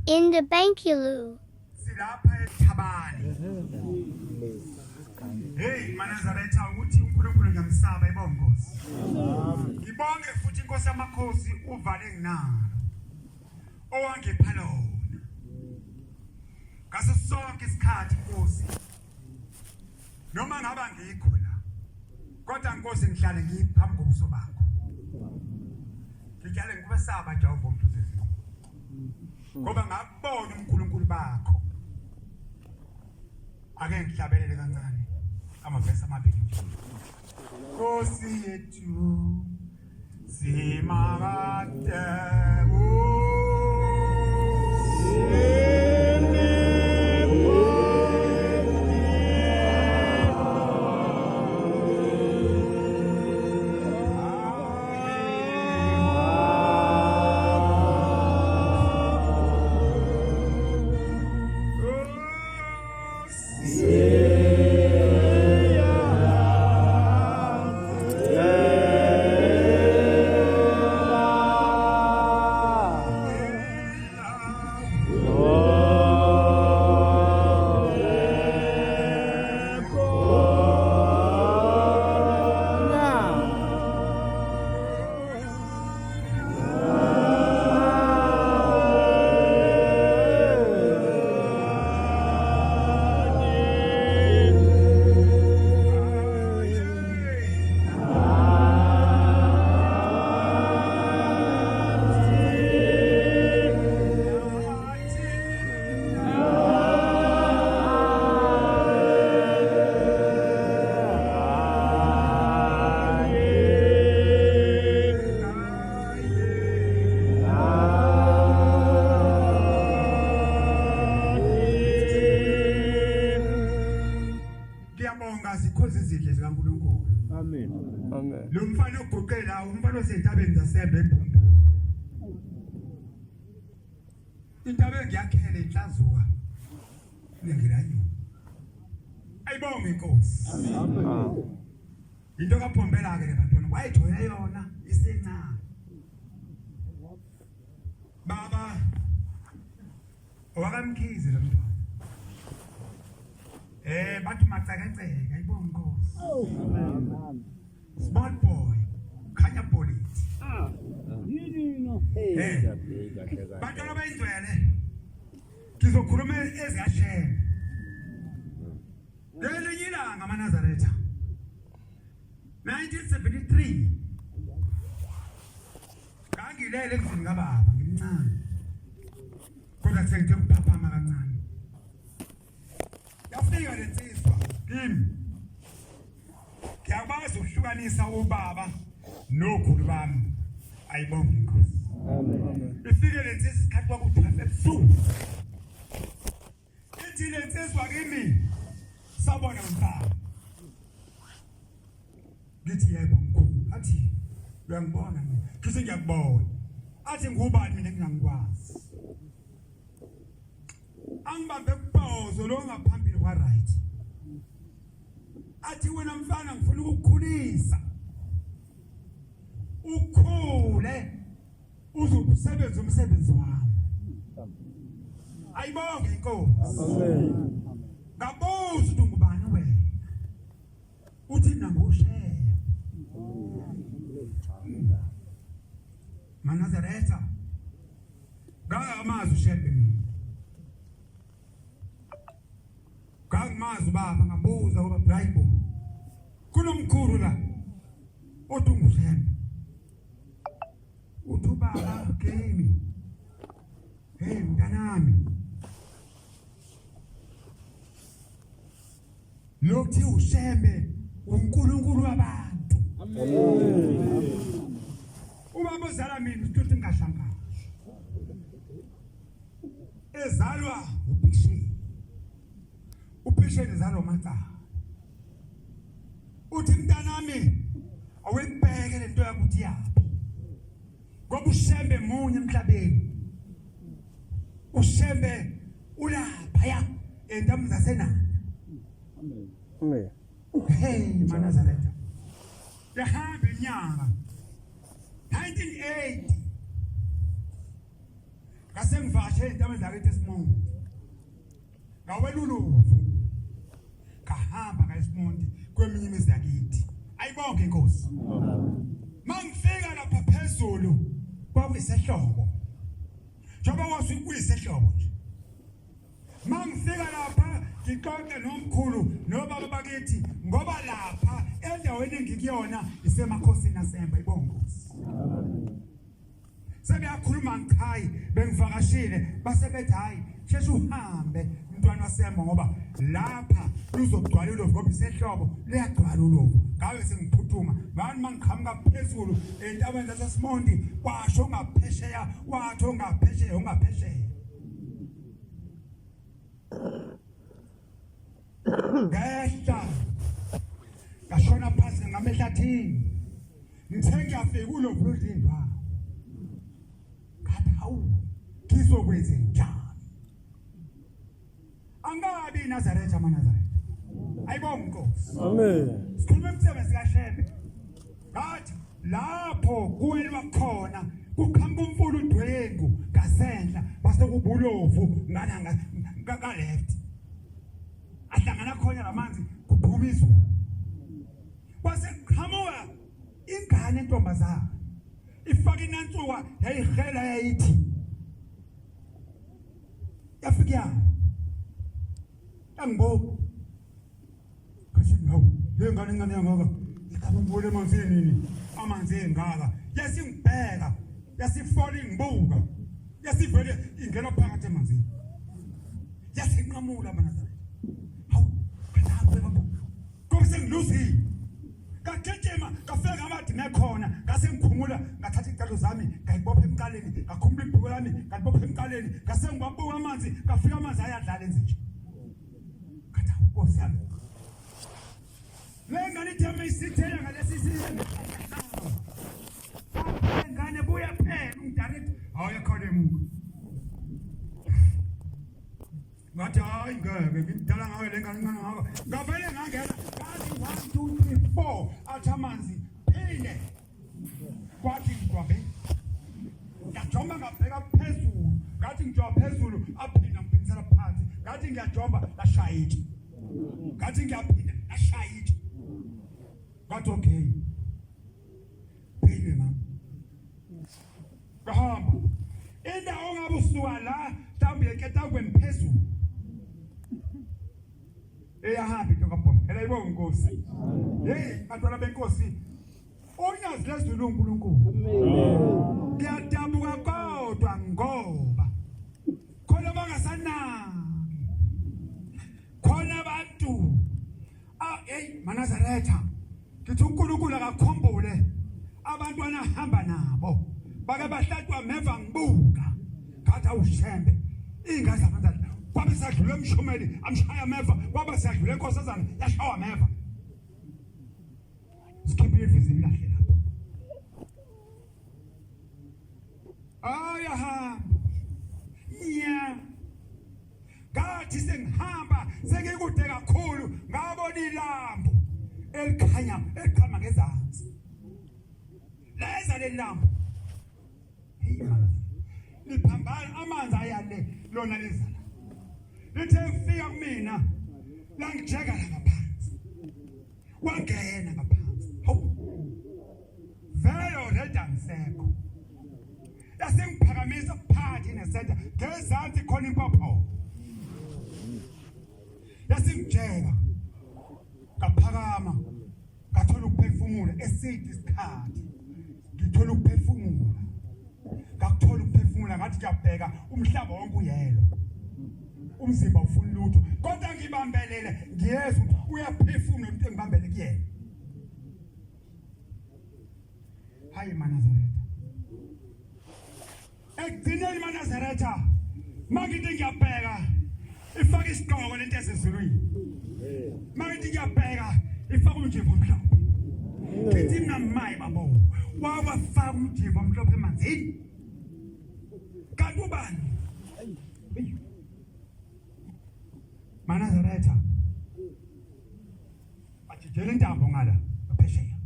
In the Bankulu. Silapha eThabane. Hey maNazaretha ukuthi uNkulunkulu ngiyamsaba ibonga Nkosi. Ngibonge futhi inkosi yamakhosi uvale nginalo. Owangipha lona. Ngaso sonke isikhathi Nkosi. Noma ngaba ngikho la. Kodwa Nkosi ngihlale ngiphambi kobuso bakho. Ngihlale ngikubesaba Jehova umthuzezi. Ngoba ngabona uNkulunkulu bakho. Ake ngihlabelele kancane amavesi amabili nje. Nkosi yethu simakade. Ngiyabonga zikhonza izidle zikaNkulunkulu. Amen. Amen. Lo mfana oguqe la umfana osentabeni zasembe eMbumbu. Intaba engiyakhele inhlazuka. Nengilanyo. Ayibonge inkosi. Amen. Into kaPhombela ke le bantwana wayithole yona isencane. Baba owakamkhize lo mntwana. Eh bathi macakaceke ayibonge inkosi. Amen. Smart boy khanya politi. Eh. Bantwana abayingcwele ngizokhuluma ezikashembe. Ngelinye ilanga amaNazaretha 1973 ngangilele endlini kababa ngimncane kodwa sengithe ukuphaphama kancane yafika le nsizwa kimi ngiyakwazi ukuhlukanisa ubaba nokhulu bami ayibonge inkosi Amen. ifike le nsizwa isikhathi kwaku-12 ebusuku ithi le nsizwa kimi sabona mfana ngithi yebo mkhulu athi uyangibona mina ngithi ngiyakubona athi ngubani mina ngingangikwazi angibambe kubhozo lo ngaphambili kwa right athi wena mfana ngifuna ukukukhulisa ukhule uzokusebenza umsebenzi wami ayibonge inkosi Amen. ngabuza ukuthi ungubani wena uthi mina ngushembe manazaretha ngangamazi ushembe mina ngangimazi ubaba ngabuza ngoba hayibo kunomkhulu la othi ungushembe uthi ubaba kimi hey mntanami lokuthi ushembe uNkulunkulu wabantu Amen. Ubaba ozala mina uthi ngashangasha ezalwa uPisheni uPisheni ezalwa uMacala uthi mntanami awuyibheke lento yakuthi yaphi ngoba ushembe munye emhlabeni ushembe ulapha ya entabeni zasenanda Amen. Hey maNazaretha yahamba inyanga 1980. Ngase ngivakashe ezintabeni zakithi eSimonti. Ngawela uLovu. Ngahamba ngayeSimonti kweminye imizi yakithi. Ayibonge inkosi. Mangifika lapha phezulu kwakuyisehlobo. Njengoba wazi kuyisehlobo nje. Mangifika lapha ngixoxe nomkhulu nobaba bakithi ngoba lapha endaweni engikuyona isemakhosini asemba ibongozi. Sebeyakhuluma ngichayi bengivakashile base bethi hayi sheshe uhambe mntwana wasemba ngoba lapha luzogcwala ulovu ngoba isehlobo liyagcwala ulovu. Ngabe sengiphuthuma ngani mangiqhamuka phezulu entabeni zaseSimondi kwasho ngaphesheya wathi ongaphesheya ongaphesheya. Ngehla ngashona phansi ngamehlathini ngithe ngiyafika ulovu lodlindwa ngathi hawu ngizokwenze njani angabi iNazaretha amaNazaretha ayibonge inkosi amen sikhuluma imisebenzi kaShembe ngathi lapho kuwelwa khona kuqhamuka umfula udwengu ngasenhla base kubulovu ngana nga left ahlangana khona lamanzi kuphuma izulu kwase kuqhamuka ingane entombazana ifaka inantsuka yayihela yayithi yafika yami yangibuka ngathi no le ngane encane yangaka iqhamuka emanzini nini amanzi engaka yasingibheka yasifola ingibuka yasivele ingena phakathi emanzini yasinqamula amaNazaretha hawu kanakho baba ngoba sengiluzile ngagijima ngafika ngabathi ngekhona ngase ngikhumula ngathatha icalo zami ngayibopha emqaleni ngakhumula ibhuku lami ngalibopha emqaleni ngase ngiwabuka amanzi ngafika amanzi ayadlala enze nje ngathi nkosi yami le ngane ithe uma isithela ngalesi sizwe ngane buya phela ungidirect hayi khona emuka Ngathi hayi ngeke ngimdala ngayo le ngane incane ngako. Ngavele ngangena ngathi 1 2 3 4 athi amanzi phinde. Kwathi ngigwabe. Ngajomba ngabheka phezulu. Ngathi ngijomba phezulu aphinda ngiphindisela phansi. Ngathi ngiyajomba lashaya itshe. Ngathi ngiyaphinda lashaya itshe. Ngathi okay. Phinde mama. Ngahamba. Indawo ngabe usuka la mhlawumbe eketangweni phezulu. Eyahamba into kaBhoma. Phela ibonga inkosi. Hey bantwana benkosi. Unyazi lezulu uNkulunkulu. Amen. Ngiyadabuka kodwa ngoba khona bangasanaki. Khona abantu ah hey maNazaretha ngithi uNkulunkulu akakhumbule abantwana ahamba nabo bake bahlatshwa meva ngibuka ngathi awushembe ingane zabantu kwabe sadlula emshumeli amshaya meva kwaba sadlula enkosazana yashawa meva sikhiphe ivizi ilahle lapho ayahamba nya ngathi sengihamba sengikude kakhulu ngabona ilambu elikhanya eliqhama ngezansi leza leli lambu liphambana amanzi ayale lona liza la lithe kufika kumina langijeka la ngaphansi wangena ngaphansi hawu vele already angisekho yasengiphakamisa phakathi nesenta ngezansi khona impopho yasingijeka ngaphakama ngathola ukuphefumula eside isikhathi ngithola ukuphefumula ngakuthola ukuphefumula ngathi ngiyabheka umhlaba wonke uyelo umzimba ufuna lutho kodwa ngibambelele ngiyezwa ukuthi uyaphefumula umuntu engibambele kuyena hayi manazaretha ekugcineni manazaretha mangithi ngiyabheka ifaka isigqoko lento esezulwini mangithi ngiyabheka ifaka umjivo omhlophe ngithi mina mayi babo wawafaka umjivo omhlophe emanzini kanti ubani manazaretha bajijela intambo ngala ngaphesheya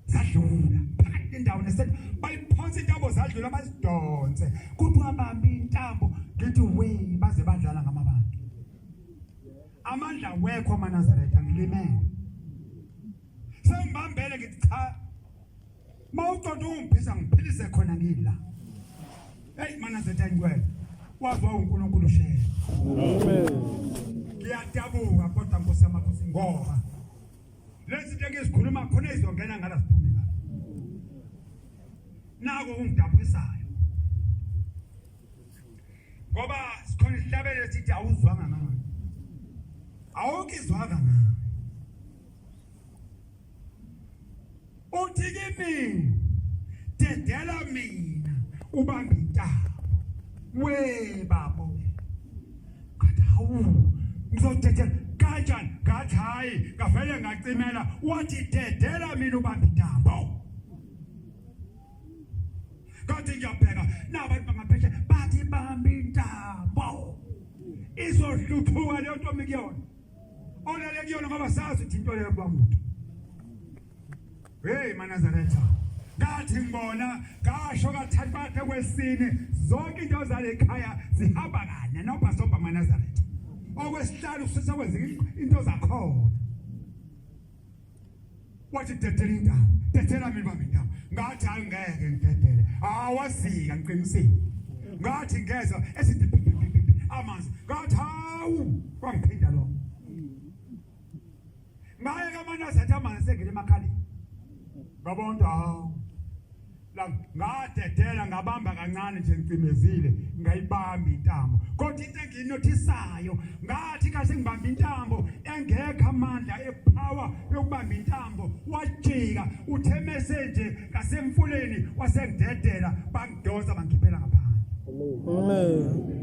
zadlula phakathi nendawo nesenta bayiphonsa intambo zadlula bazidonse kuthiwa Amandla awekho amaNazaretha, ngilimele. Sengibambele ngithi cha. Mawuqonda ungiphisa ngiphilise khona ngila. Hey maNazaretha ngcwele. Wazwa uNkulunkulu shela. Amen. Ngiyadabuka kodwa Nkosi yamakhosi ngoba lezi zinto engizikhuluma khona izongena ngala siphume ngala. Nako kungidabukisayo. Ngoba sikhona isihlabelelo sithi awuzwanga ngani. Awukizwanga ngani. Uthi kimi dedela mina ubambe intambo. We babo. Ngathi hawu ngizodedela kanjani? Ngathi hayi ngavele ngacimela wathi dedela mina ubambe intambo. Kanti ngiyabheka nabantu bangaphesheya bathi bamba intambo. Izohluthuka leyo ntombi kuyona. Olele kuyona ngoba sazi ukuthi into leyo kwamuntu. Hey maNazaretha. Ngathi ngibona ngasho kathathu bathe kwesine zonke into zale khaya zihamba kanye nobhasobha maNazaretha. Okwesihlanu sisekwenzeka into zakhona. Wathi dedela intambo, dedela mina bamba intambo. Ngathi angeke ngidedele. Awazika ngiqinisile. Ngathi ngezwa esithi pi, pi, pi, pi, pi, amanzi. Ngathi hawu kwangiphinda lokho. Ngaye kaManazaretha amanzi esengena emakhaleni. Ngabona hawu. La ngadedela ngabamba kancane nje ngicimezile ngayibamba intambo. Kodwa into engiyinothisayo ngathi kahle ngibamba intambo engekho amandla epower yokubamba intambo wajika uthe mese nje ngasemfuleni wasengidedela bangidonsa bangikhiphela ngaphandle. Amen.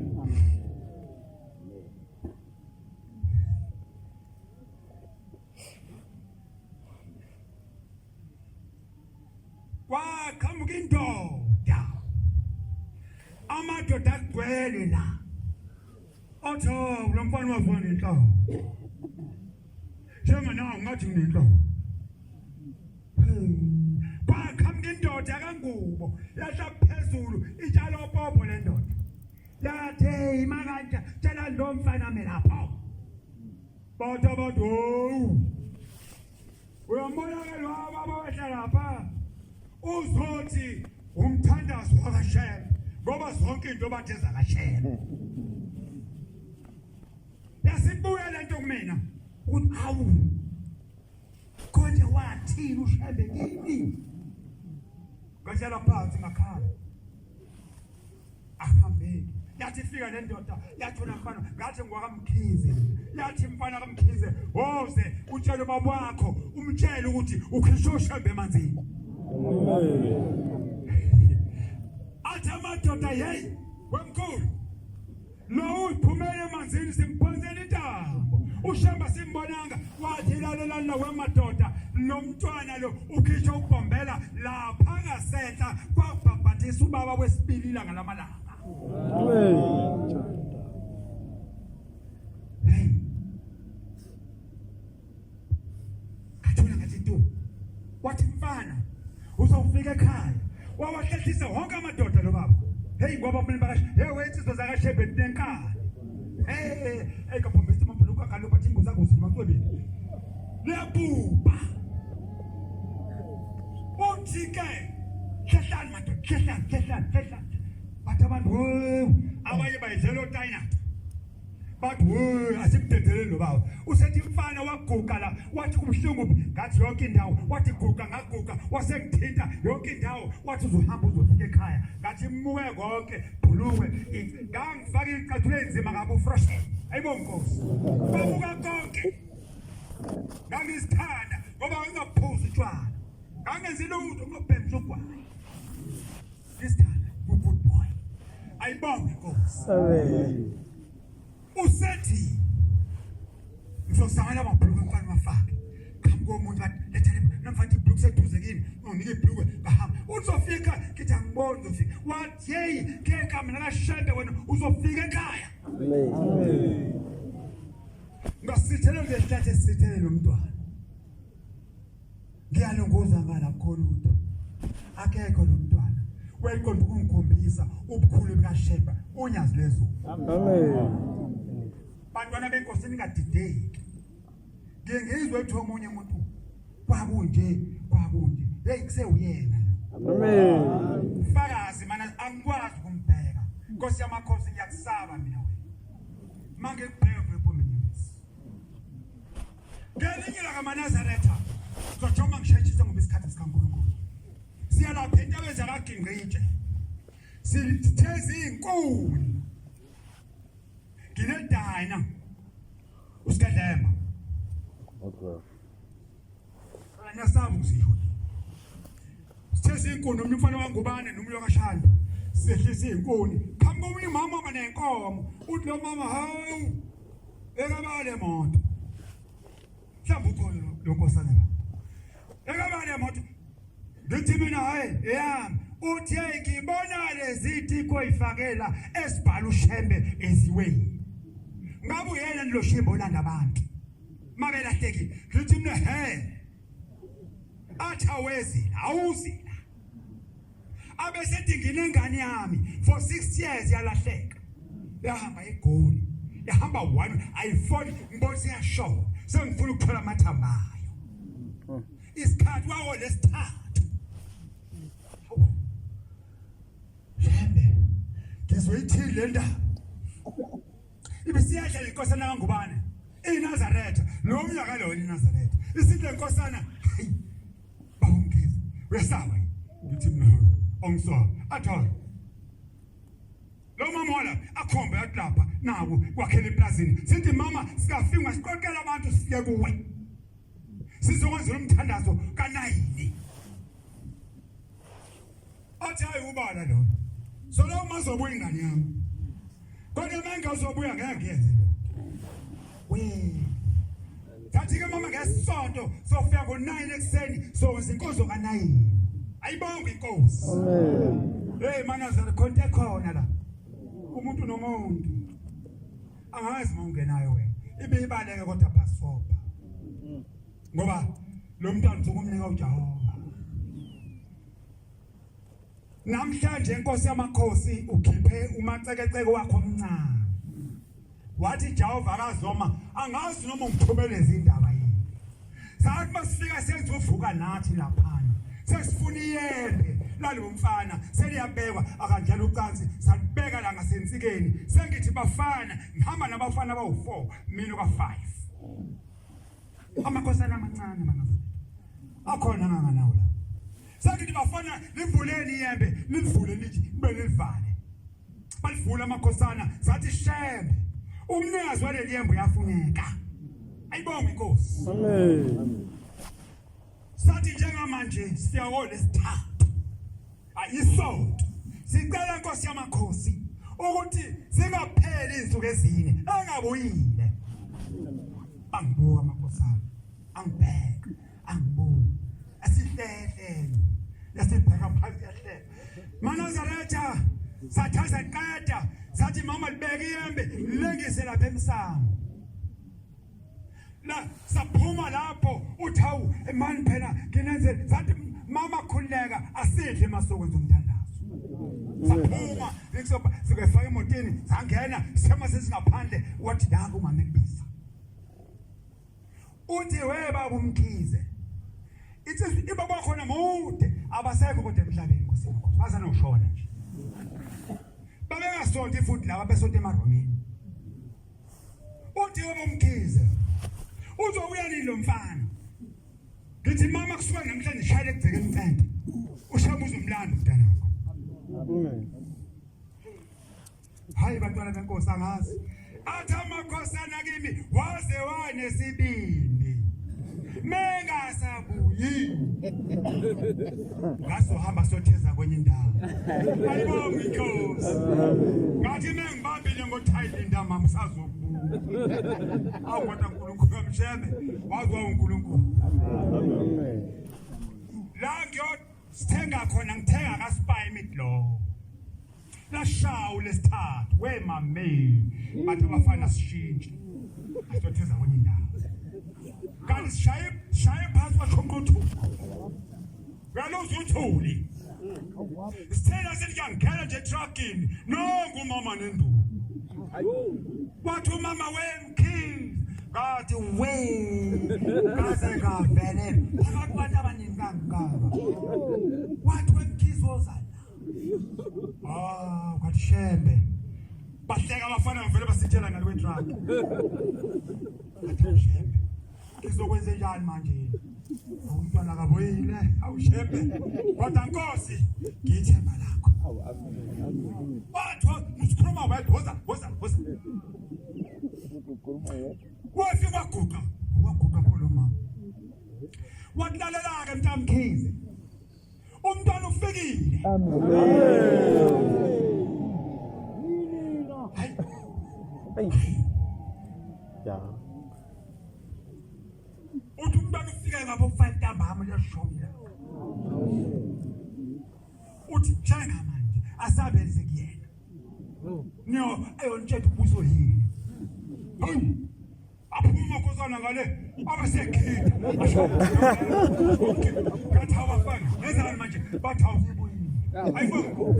Kwaqhamuka indoda. Amadoda agcwele la. Otho lo mfana wavuna nenhloko. Njenga nawe ngathi nginenhloko. Kwaqhamuka indoda kaNgubo yahla phezulu itshala opopo le ndoda. Yathi hey makanja tshela lo mfana mina lapho. Bathi abantu hawu. Uyambona ke lo baba wehla lapha. Uzothi umthandazo wakaShembe ngoba zonke into bathi ezakaShembe. Yasibuya lento kumina ukuthi awu konje wathini uShembe kimi. Ngahlala phansi ngakhala. Ahambeni. Yathi ifika le ndoda yathi wena mfana ngathi ngwakamkhize. Yathi mfana kaMkhize woze utshele ubaba wakho umtshele ukuthi ukhishwe uShembe emanzini. Athi amadoda hey wemkhulu lo uphumele emanzini simphonsela intambo uShembe simbonanga wathi lalelani la wemadoda lo mntwana lo ukhishwe ubhombela lapha ngasenhla kwabhabhathisa ubaba wesibili ilanga lamalanga. Hey. Ngathola ngathi tu. Wathi mfana uzofika ekhaya. Wawahlehlisa wonke amadoda lo baba. Hey ngoba mina bakashe, hey wensizwa zakaShebe nenkani. Hey, hey kaphombisa amabhuluku akalo bathi ingozi zakho usimacwebeni. Liyabhubha. Uthi ke hlehlani madoda, hlehlani, hlehlani, hlehlani. Bathi abantu hey abanye bayidlela otayina. Bathi we asimdedeleni lo baba. Usethi mfana waguqa la wathi kubuhlungu ngathi yonke indawo wathi guqa ngaguqa wasengithinta yonke indawo wathi uzohamba uzofika ekhaya ngathi muke konke bhulukwe ngangifaka icathulo enzima ngabe ufresh. Ayibo Nkosi. Babuka konke. Ngangizithanda ngoba ngingaphuzi utshwala. Ngangenzi lutho ngobhemsha ugwayi. Ngisithanda good boy. Ayibonge Nkosi. Amen. Usethi ngizosangana amabhuluku mfana wafake. Qhamuka komuntu wathi letha le namfana ibhuluku seduze kimi unginike ibhuluku ngahamba. Uzofika ngithi angiboni uzofika. Wathi hey ngeke mina kashende wena uzofika ekhaya. Amen. Ngasithela ngehlathi esithele nomntwana. Ngiyalunguza ngala kholutho. Akekho lo mntwana. Wayeqonda ukungikhombisa ubukhulu bukaSheba unyazi lwezulu. Amen. Bantwana benkosi ningadideki. Ngiye ngizwe kuthiwa omunye umuntu kwakunje kwakunje. Hey kusewuyena lo. Amen. Fakazi mana angikwazi ukumbheka. Nkosi yamakhosi ngiyakusaba mina wena. Mangikubheka vele phuma inyembezi. Ngelinye lakaManazaretha ngizojoma ngisheshise ngoba isikhathi sikaNkulunkulu. Siyalapha entabeni zakagingqitshe. Sitheze izinkuni. Nginedina. Usigadlema. Okay. Anasaba ukuzisho. Sitheze izinkuni omunye umfana wangubane nomunye wakashanda. Sehlisa izinkuni. Qhamuka omunye umama oba nenkomo. Uthi lo mama hawu. Ekabale moto. Mhlawumbe ukhona lo nkosana la. Ekabale moto. Ngithi mina hayi eyami. Uthi hey ngibona lezi tiko ifakela esibhala ushembe eziweni. Ngabe uyena lo shembe olanda abantu. Mabelahlekile. Ngithi mina he. Athi awezi, awuzi. Abesethi nginengane yami for 6 years yalahleka. Yahamba eGoli. Yahamba one ayifoni ngibona siyashona. Sengifuna ukuthola amathamba ayo. Isikhathi wawo lesithathu. Shembe. Ngizoyithini le ndaba? Ibisiyadla inkosana kaNgubane. INazaretha, lo mnyaka lo iNazaretha. Isithi lenkosana, hayi baba uMkhize, uyasaba yini? Ngithi mina angisabi. Athi hayi. Lo mama wala akhombe athi lapha naku kwakhela eplazini. Sithi mama sikafingwa siqoqela abantu sifike kuwe. Sizokwenza umthandazo kanayini. Athi hayi ubala lo. So lo uma uzobuya ingane yami. Kodwa uma ingazobuya ngeke ngiyenze lo. We. Thathi ke mama ngesonto sofika ngo-9 ekuseni sokwenza inkonzo ka-9. Ayibonge inkosi. Amen. Hey manazara khonto ekhona la. Umuntu nomuntu. Angazi uma ungenayo wena. Ibe ibaleke kodwa bhasobha. Ngoba lo mntwana uzokumnika uJehova. Namhlanje inkosi yamakhosi ukhiphe umacekeceke wakho omncane. Wathi Jehova akazoma angazi noma ungithumeleza indaba yini. Sathi masifika sengizovuka nathi laphana. Sesifuna iyembe lalo mfana seliyabekwa akandlala ucansi salibeka la ngasensikeni. Sengithi bafana ngihamba nabafana abawu4 mina ka5. Amakhosana amancane manazaretha. Akhona nganganawo la. Sakithi bafana livuleni iyembe livule lithi kube lilivale. Balivula amakhosana sathi shembe. Umnikazi waleli yembe uyafuneka. Ayibonge inkosi. Amen. Sathi njengamanje siyawola isithathu. Ayisonto. Sicela Nkosi yamakhosi ukuthi singapheli izinsuku ezine engabuyile. Angibuka amakhosana. Angibheka. Angibuka. Asihlehle. Yasibheka phansi yahleka. Manazaretha sathatha qeda sathi mama libeke iyembe lengise lapha emsamo. La saphuma lapho uthi hawu mani phela nginenze sathi mama khululeka asidle masokwenza umthandazo. Saphuma ngikusoba sikefaka emotini sangena sithema sesingaphandle wathi nangu umama ekubiza. Uthi we baba umkhize. Ithi ibaba khona mude abasekho kodwa emhlabeni Nkosi yamakhosi basanoshona nje. Babengasonti futhi laba besonta emaromini. Uthi wena umkhize uzobuya nini lo mfana? Ngithi mama kusuka namhlanje shayela egcekeni ucente. Ushaya uzomlanda umntanakho. Amen. Hayi bantwana benkosi angazi. Athi amakhosana kimi waze wanesibindi. Mengasabuyi. Ngasohamba sotheza kwenye indawo. Ayibonge inkosi. Ngathi mengibambile ngothayile ndama msazobuya. Awu kodwa uNkulunkulu amsheme wazi uNkulunkulu. Amen. La ngiyothenga khona ngithenga kaSpy meat lo. Lashawu lesithathu we mame bathi abafana sishintshe. Asiyotheza kwenye indawo. Kanti sishaye shaye phansi kwaqhonqothu. Uyaluzwa uthuli. Sithela seliyangena nje truckini nongu mama nenduku. Wathi umama wemkhize. Ngathi we ngaze ngavele phakathi kwabantu abaningi kangaka. Wathi wemkhizi woza la. Ah, kwathi shembe. Bahleka abafana ngivele basitshela ngale kwetruck. Ngathi shembe. Ngizokwenze njani manje? Umntwana kabuyile, awushembe. Kodwa Nkosi, ngithemba lakho. Wathi usikhuluma wedwa, woza, woza, woza. Wafika waguqa, waguqa pho lo mama. Wakulalela-ke mntamkhize. Umntwana ufikile. Amen. Hayi. Ya. Uthi umntwana ufike ngabo 5 ntambama liyashona. Uthi njengamanje asabenze kuyena. Niyo ayonitshela ubuso yini. Hayi. Aphuma kozana ngale abasekhitha. Ngathi abafana ngezani manje bathi awusebuyile. Ayibongo.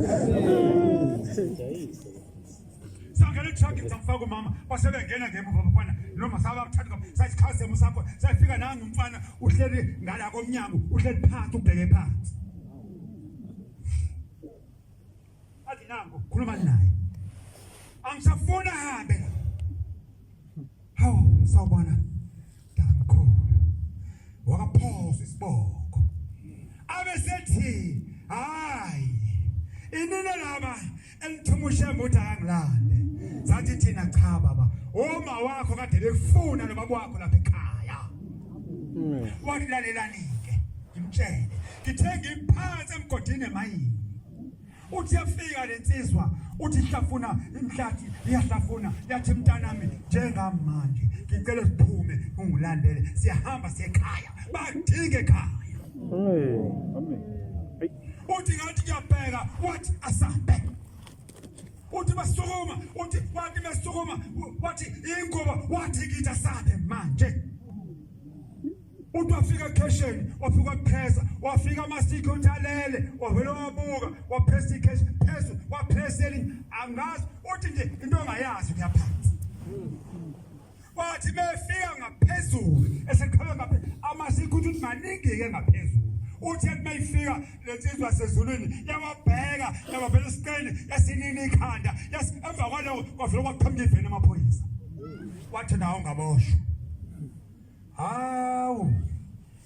Sangena etruckini samfaka umama basebengena ngemuva abafana noma sabathatha sayisikhazi sakho sayifika nangu umfana uhleli ngala komnyango uhleli phansi ubheke phansi athi nangu khuluma naye angisafuna ahambe la hawu sawubona mntamkhulu wakaphosa isibongo abe sethi hayi inina laba elithuma ushembe uthi akangilande sathi thina cha baba uma wakho kade bekufuna nobaba wakho lapha ekhaya wathi lalelani-ke ngimtshele ngithe ngiphansi emgodini emayini uthi yafika le nsizwa uthi hlafuna imhlathi iyahlafuna yathi mntanami njengamanje ngicela siphume ungilandele siyahamba siyekhaya badinge ekhaya Amen. Uthi ngathi kuyabheka wathi asambe. Uthi basukuma uthi wathi besukuma wathi ingubo wathi ngithi asambe manje. Uthi wafika ekhesheni wafika waphesa wafika ama-security alele wavele wabuka waphesa ikheshi phezu waphesa elinye angazi uthi nje into ongayazi kuyaphansi Wathi befika ngaphezulu eseqhela ngaphezulu amasiko ukuthi maningi-ke ngaphezulu uthi ethi mayifika le nsizwa sezulwini yawabheka yabavela esiqeni yasinini ikhanda emva kwaloko kwavele kwaqhamuka iveni amaphoyisa wathi nawo ngaboshwa hawu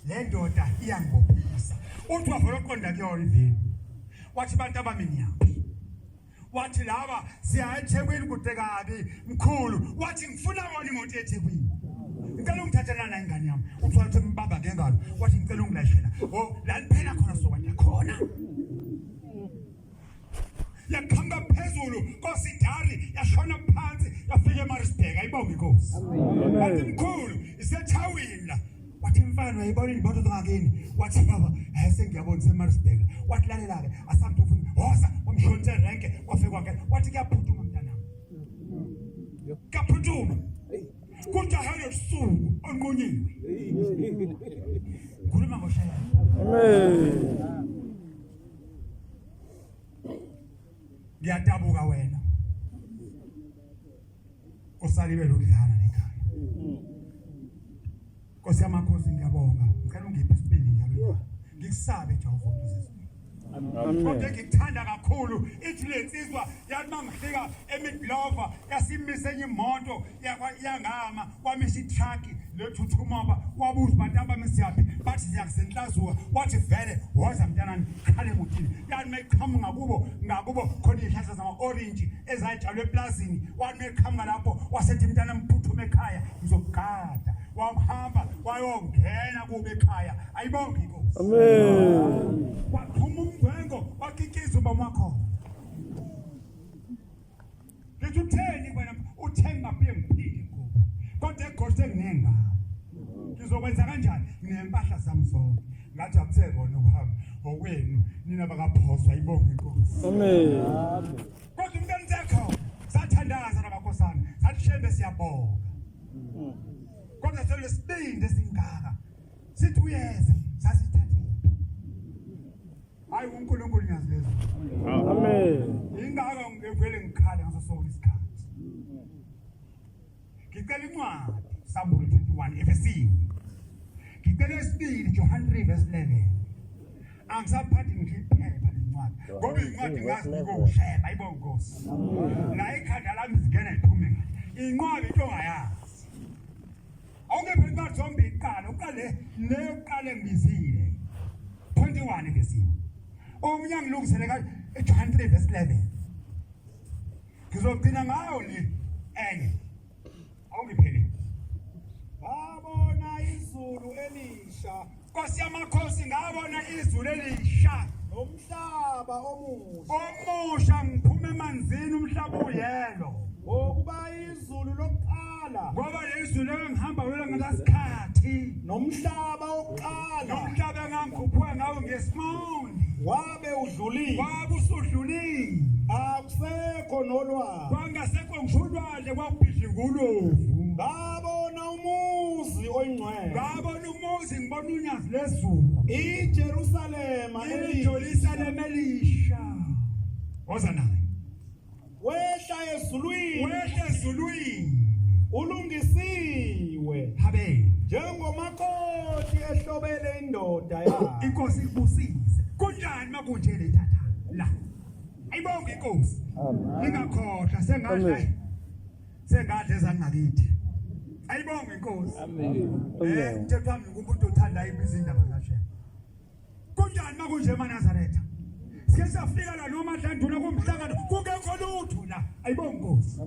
le ndoda iyangibophisa uthi wavele waqonda kuyona iveni wathi bantu abami niyaphi wathi laba siya eThekwini kude kabi mkhulu wathi ngifuna wona imoto eThekwini ngicela ungithathela la ingane yami uthi wathi mbamba ngengalo wathi ngicela ungilayishela o la liphela khona sokwanda khona yaqhamuka phezulu kosidari yashona phansi yafika eMaritzburg ayibonge inkosi wathi mkhulu isethawini la wathi mfana uyayibona imoto zangakini wathi baba eh sengiyabona seMaritzburg wathi lalela-ke asambe ufuna hosa wamshonisa erenke wafika kwakhe wathi kuyaphuthuma mntanami kuyaphuthuma kujahe losuku onqunyiwe ngikhuluma ngoshaya Amen. ngiyadabuka wena osalibele ukudlala nekhaya Nkosi yamakhosi ngiyabonga ngicela ungiphe isibindi njalo ngikusabe Jehova uNkulunkulu kodwa ngikuthanda kakhulu ithi le nsizwa yathi mangifika emidlova yasimisa enye imoto yangama kwamisa itruck lethuthumoba wabuza bantu abamisiyaphi bathi siyakusenhlazuka wathi vele woza mntanami khale emotini yani mayiqhamuka ngakubo ngakubo khona iy'hlahla zama-orintshi ezayitshalwe eplazini wathi mayiqhamuka lapho wasethi mntanami phuthume ekhaya ngizokugada wahamba wayongena kube ekhaya ayibonge inkosi amen waqhuma umngwengo wakikiza ubaba wakho ngithi utheni wena utheni ngabuye ngiphinde ngoba kodwa egoli senginengane ngizokwenza kanjani nginempahla zami zonke ngathi akusekona ukuhamba okwenu nina bakaphoswa ayibonge inkosi amen kodwa umntwana usekhona sathandaza nabakosana sathi shembe siyabonga kodwa selesibindi esingaka sithi uyeza sasithathephi hayi uNkulunkulu nyazi lezo amen ingaka ngivele ngikhale ngaso sonke isikhathi ngicela incwadi Sambulo 21 evesini. Ngicela esibili John 3 verse 11. Angisaphathi ngisho iphepha lencwadi ngoba incwadi ngazi ngikusheba ayibonge Nkosi. La ikhanda lami zingena iphume ngathi. Inqwabi into ongayazi. Awungephi incwadi zombili iqala uqale le uqale ngibizile. 21 evesini. Omunye angilungisele ka John 3 verse 11. Ngizogcina ngayo le enye. Awungipheli. Ngabona izulu elisha. Nkosi yamakhosi ngabona izulu elisha. Nomhlaba omusha. Omusha ngiphuma emanzini umhlaba uyelo. Ngokuba izulu lokuqala. Ngoba leli zulu engihamba kulo ngalasikhathi. Nomhlaba wokuqala. Nomhlaba engangikhuphuka ngawo ngesimoni. Wabe udlulile. Wabe usudlulile. Akusekho nolwandle. Kwangasekho ngisho ulwandle kwakubhidla inguluvu. Ngabona umuzi oyingcwele. Ngabona umuzi ngibona unyazi lezulu. IJerusalema iJerusalema elisha. Woza naye. Wehla ezulwini. Wehla ezulwini. Ulungisiwe. Habe. Njengomakoti ehlobele indoda yakhe. Inkosi ikubusise. Kunjani makunje le tata? La. Ayibonge inkosi. Ningakhohlwa sengadla. Sengadla ezangakithi. Ayibonge inkosi. Amen. Eh, umthetho wami ngumuntu othanda izindaba kaShembe. Kunjani makunje emaNazaretha? Sike safika la noma dlanduna kumhlangano kungekho lutho la. Ayibonge inkosi.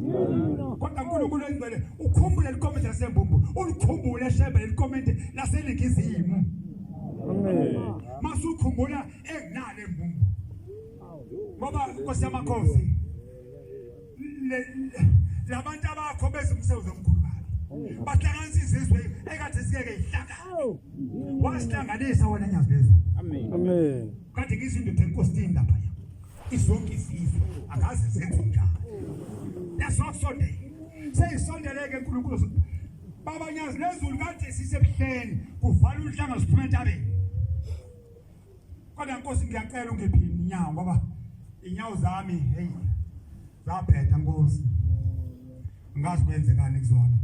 Kodwa uNkulunkulu engcwele ukhumbule likomiti laseMbumbu, ulikhumbule Shembe lelikomiti laseNingizimu. Amen. Masukhumbula enginalo eMbumbu. Ngoba Nkosi yamakhosi labantu abakho beza umsebenzi omkhulu kabi. Bahlanganisa izizwe ekade singeke ihlangane. Wasihlanganisa wena nyazi lezi. Amen. Amen. Kade ngizinto enkosini lapha. Izonke izizwe akaze zenze njalo. Yasokusondela. Seyisondeleke uNkulunkulu. Baba nyazi lezulu kade sisebuhleni kuvala umhlanga siphuma entabeni. Kodwa Nkosi ngiyacela ungiphi inyawo ngoba inyawo zami hey zabheda Nkosi. Ngazi kwenzekani kuzona.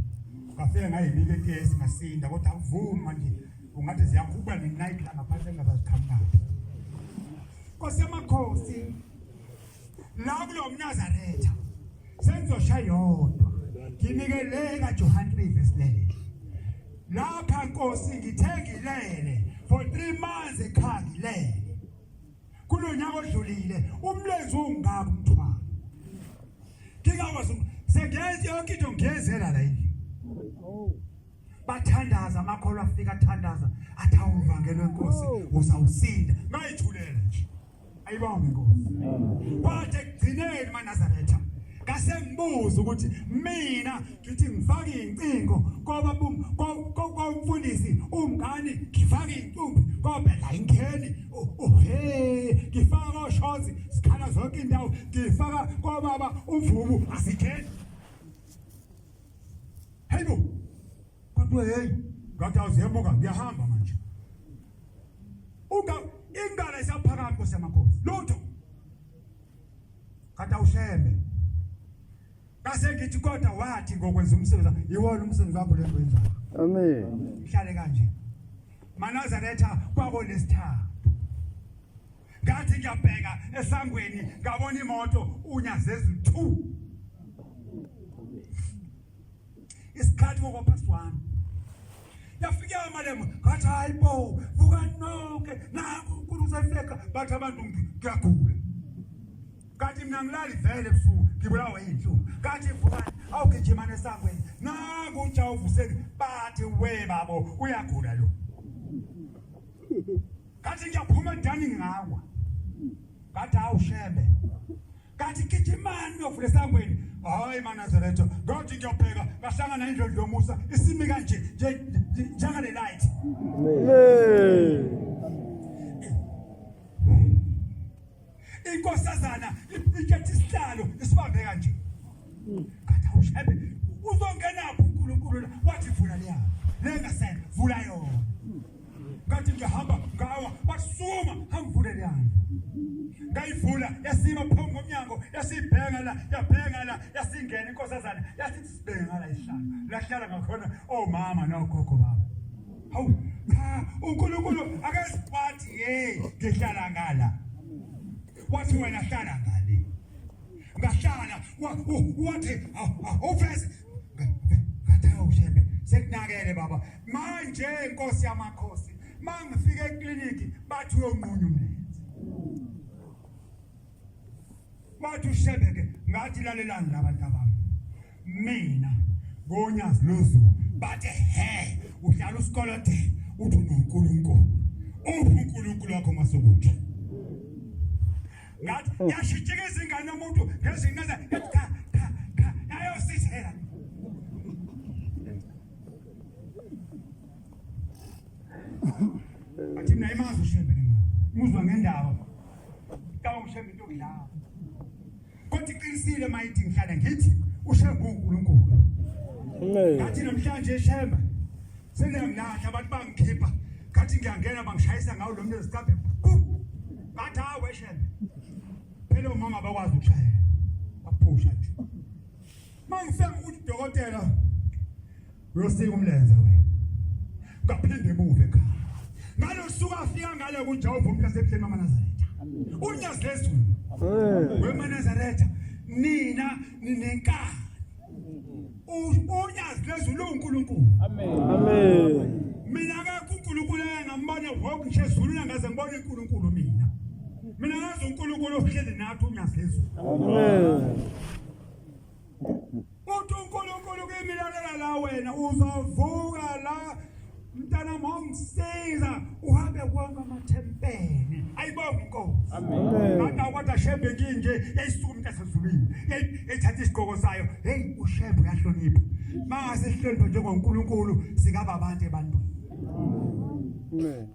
Ngafike ngayibika ekesi ngasinda kodwa akuvumi manje ungathi ziyakhuba ne-night la ngaphansi engazaziqhamukaphi. Nkosi yamakhosi la kulo mNazaretha sengizoshaya yodwa nginike le kaJohn 3 verse 11 lapha Nkosi ngithe ngilele for 3 months ekhaya ngilele kulo nyaka odlulile umlenze ungaka umthwalo ngingakwazi sengenza yonke into ngiyenzela la endlini bathandaza amakholwa afika athandaza athi awuvangeli wenkosi uzawusinda ngayithulela nje Ayibonge inkosi. Kwathi ekugcineni maNazaretha ngase ngibuza ukuthi mina ngithi ngifake incingo koba komfundisi umngani ngifake intombi kobhedla inkheni ohe ngifaka oshozi sikhala zonke indawo ngifaka kobaba umvubu asikheni hayibo kodwa hey ngathi awuziyemuka ngiyahamba manje Unga ingalo isaphakama Nkosi yamakhosi. Lutho. Kade awushembe. Kase ngithi kodwa wathi ngokwenza umsebenzi iwona umsebenzi wakho lento wenzayo. Amen. Ngihlale kanje. Manazaretha kwakolesithathu. Ngathi ngiyabheka esangweni ngabona imoto unyazezi 2. Isikhathi ngoko past 1. Yafika amalemo ngathi hayi bo vuka nonke naku uNkulunkulu usefika bathi abantu ngiyagula. Kanti mina ngilali vele ebusuku ngibulawa yinhlungu. Kanti vukani awugijimane esangweni nangu uJawu uvuseki bathi we babo uyagula lo. Kanti ngiyaphuma edani ngawa. Ngathi awushembe. Kanti gijimani uyovula esangweni. Hayi maNazaretha, ngathi ngiyabheka ngahlangana indlu yomusa isimi kanje nje njengale light. Amen. Inkosazana ikhetha isihlalo isibambe kanje. Ngathi awushembe uzongenaphi uNkulunkulu la wathi vula leya. Lengasela vula yona. Ngathi ngiyahamba ngawa basuma hangivule leya. Ngayivula yasima phambi komnyango yasibheka la yabheka la yasingena inkosazana yasithi sibheke ngala isihlalo lahlala ngakhona omama nogogo baba. Hawu cha uNkulunkulu akesiwathi hey ngihlala ngala. Wathi wena hlala ngale. Ngahlala wathi awuveze ngathi awushembe sekunakele baba manje inkosi yamakhosi mangifika ekliniki bathi uyonqunya umlenze wathi ushebe ke ngathi lalelani labantu abami mina ngonyazi lozulu bathe he uhlala usikolode uthi unonkulunkulu uphi unkulunkulu wakho masokuthi ngathi yashitshika izingane yomuntu ngezinqeza yathi cha cha cha yayosithela Athi mina imazi uShembe le ngane. Muzwa ngendaba. Cabanga uShembe into yokudlala. Kodwa iqinisile mayithi ngihlale ngithi uShembe uNkulunkulu. Amen. Ngathi namhlanje Shembe seniyangilahla abantu bangikhipha. Ngathi ngiyangena bangishayisa ngawo lo mntu ezicabhe. Ngathi hawe Shembe. Phela omama bakwazi ukushayela. Baphusha nje. Mangifika ukuthi dokotela uyosika umlenze wena ngaphinde emuva ekhaya ngalosuku afika ngale kuJehova umuntu asebuhleni bamaNazaretha unyazi lezulu wemaNazaretha nina ninenkani unyazi lezulu uNkulunkulu amen amen mina akekho uNkulunkulu engambona wonke ngisho ezulwini angaze ngibone uNkulunkulu mina mina ngazi uNkulunkulu ohleli nathi unyazi lezulu amen Uthi uNkulunkulu kimi lalela la wena uzovuka la mntana mongisiza uhambe wonke amathempeli ayibonge inkosi amen ngathi kodwa shembe nginje yayisuka umuntu asezulwini yayithatha isigqoko sayo hey ushembe uyahlonipha mangase sihloniphe njengoNkulunkulu singaba abantu ebantwini amen